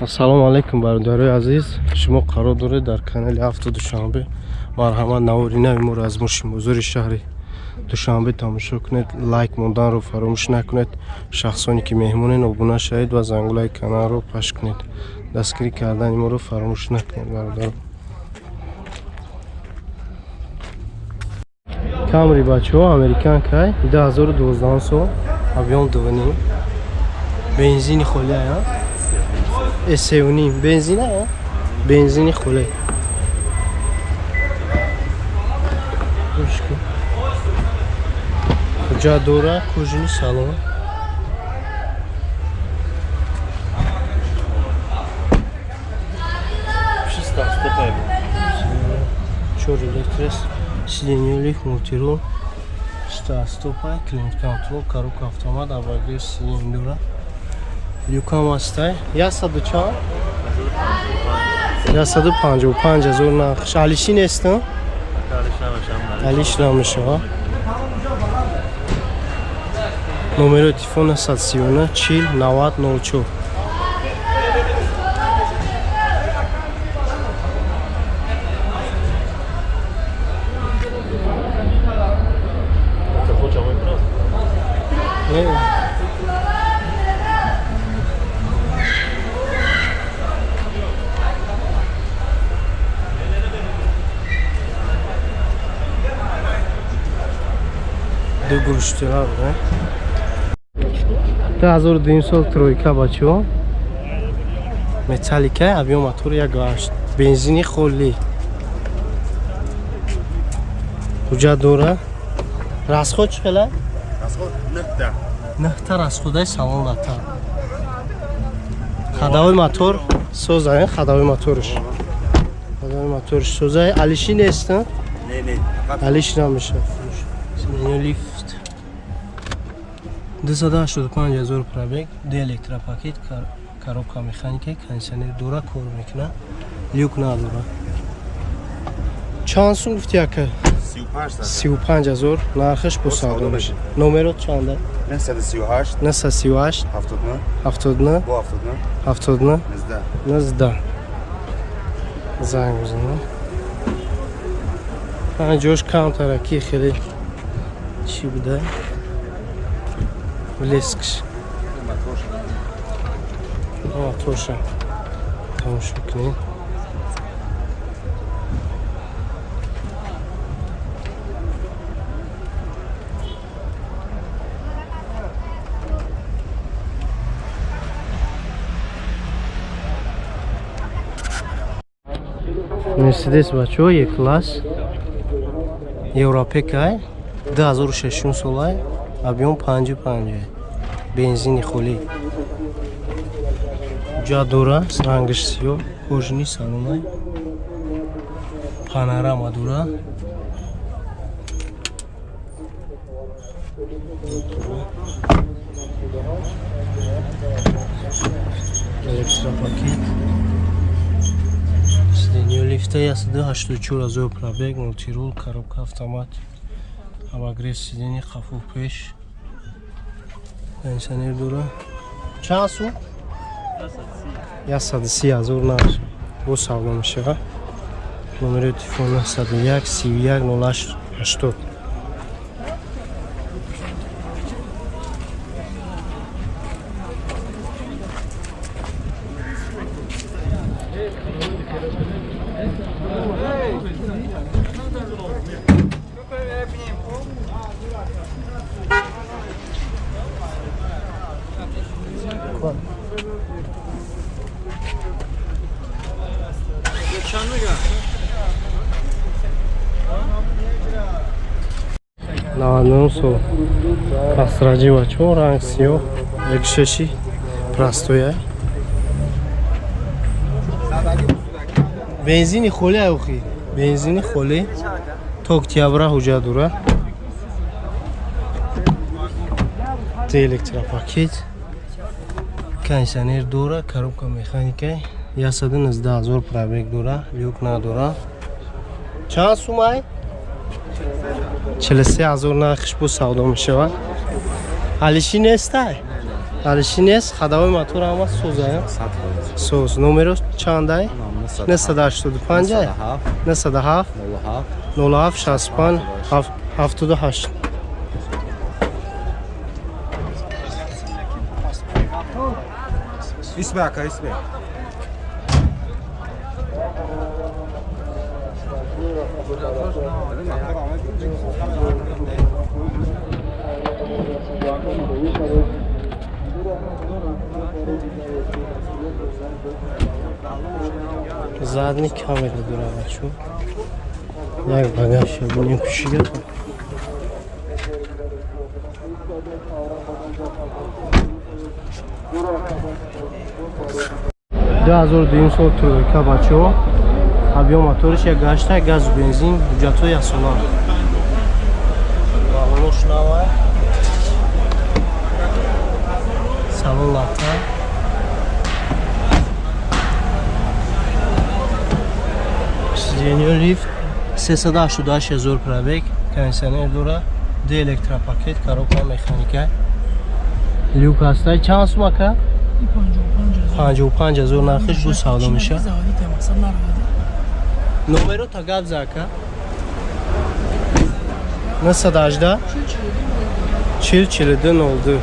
Ассалому алайкум, бародарои азиз. Шумо қарор доред дар канали Авто Душанбе. Марҳамат, навори нави моро аз мошинбозори шаҳри Душанбе тамошо кунед. Лайк монданро фаромӯш накунед. Шахсоне ки меҳмонен, обуна шавед ва зангулаи каналро паш кунед. Дастгирӣ кардани моро фаромӯш накунед, бародаро. Камри, бачаҳо, американкай, 2012 сол, объём 2,5, бензини холия, 3,5 бензина, бензини холе. Ҳуҷҷат дора, кожаный салон. Чор электрес, сиденье лифт, мультирул, старт-стопай, климат контрол, коробка автомат, обогрев сиденье дора. Люкам ҳастай. Яксаду чанд? 155 000 нархш. Алиши нестам? Алиш намешава. Номерои телефон 939 40 90 04. Не. Ду гурӯштира буда. 2002 сол, тройка, бачаҳо. Металлика, объём мотор 1,8, бензини холӣ. Ҳуҷҷат дора. Расход чӣ хела? Расход 9та. Нӯҳта расходаи, салон лата. Ходовой мотор соза, ходовой моторш. Ходовой моторш соза. Алиши нест, Не, не. Алиш намеша. Сиденье лифт. 285 000 пробег, ду электропакет, коробка механика, кондиционер дора, кор мекуна. Люк надора. Чанд сум гуфти, ака? 35. 35 000 нархаш, бо савдо мешавад. Номерот чанда? 938 938 79 79 бо 79 79 19. 19. Занг бизанам. Ҷош камтара ки хеле чӣ буда? Блескш. Моторша тамошо кунед. Мерседес, бачаҳо, Е класс, европекай, 2006 солай, объём 5,5, бензини холӣ. Ҳуҷҷат дора, рангаш сиёҳ, кожаный салонай, панорама дора. Электропакет, сиденье лифта, 184 000 пробег, мультирул, коробка автомат, обогрев сиденье қафо пеш, кондиционер дора. Чанд сум? 130 000 нарх, бо савдо мешавад. Номери телефон 901 31 08 80. 99 сол Астра Ҷи, бачаҳо, ранг сиёҳ, 1,6-и простоя, бензини холӣ. Охи, бензини холӣ, то октябра ҳуҷҷат дора. Электропакет, кондиционер дора, коробка механика, 119 000 пробег дора, люк надора. Чанд сумай? 43 000 нархиш, бо савдо мешавад. Алиши нестай? Алиши нест, ходовой мотор ҳама соза. Соз. Номеро чандай? 985 907 07 65 78. Ismi aka, ismi. Задний камера дора бачо. Як багаж бинем кушига. Ду ҳазору дуюм сол тройка бачо. Объем моториш як гашта, газу бензин, ҳуҷҷатҳои ясона. Балонош нава. Салон лата. Сиденье лифт 388 ҳазор пробег, кондиционер дора, ду электропакет, коробка механика. Люк ҳастай. Чанд сум ака? 55 ҳазор нархиш бу савдо меша. Номеро та гап за ака? 918 40 42 02.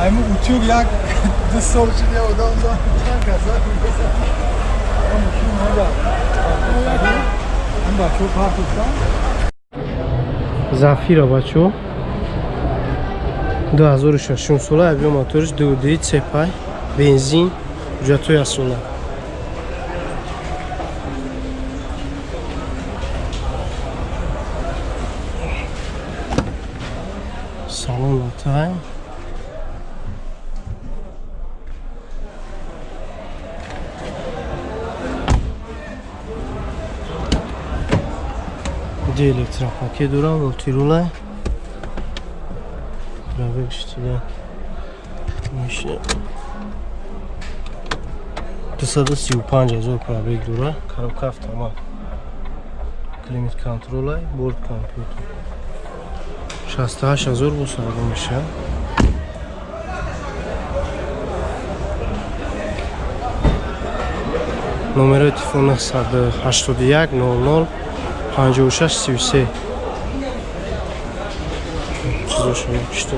Айму утюг як ду сол шуд, я одам зан чанд каса Зафира бачо 2006 сола, объем моториш 2.2 цепай, бензин, ҳуҷҷатҳои асола. Салон латай. Ду электропакет дора, мултирула. Пробег штида. Миша. 235 ҳазор пробег дора, коробка автомат. Климат контролай, борт компютер. 68 ҳазор бу савдо меша. Номерои телефон 981 00 56 33. Чизошо что?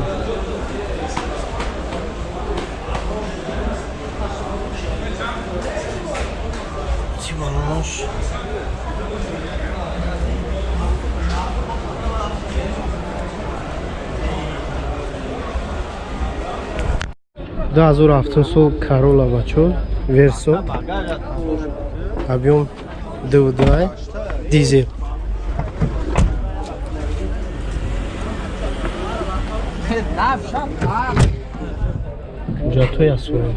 Тибалош. Ду ҳазору ҳафтум сол Карола бачо, Версо. Объем 2.2 дизель. Ҳуҷҷатҳои асола.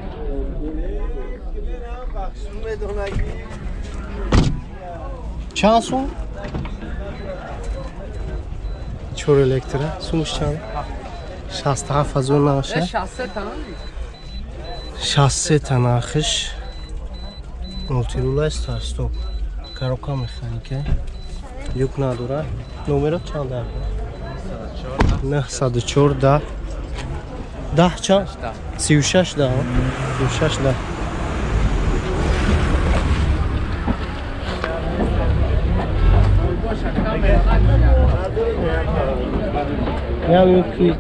Чанд сум? Чор электра. Сумаш чанд? 67 ҳазор нархша. 63 та нархиш. Мултирула старт-стоп. Коробка механика. Люк надора. Номеро чанд ака? 904 10 10 чанд? 36 10. 36 10. Я ки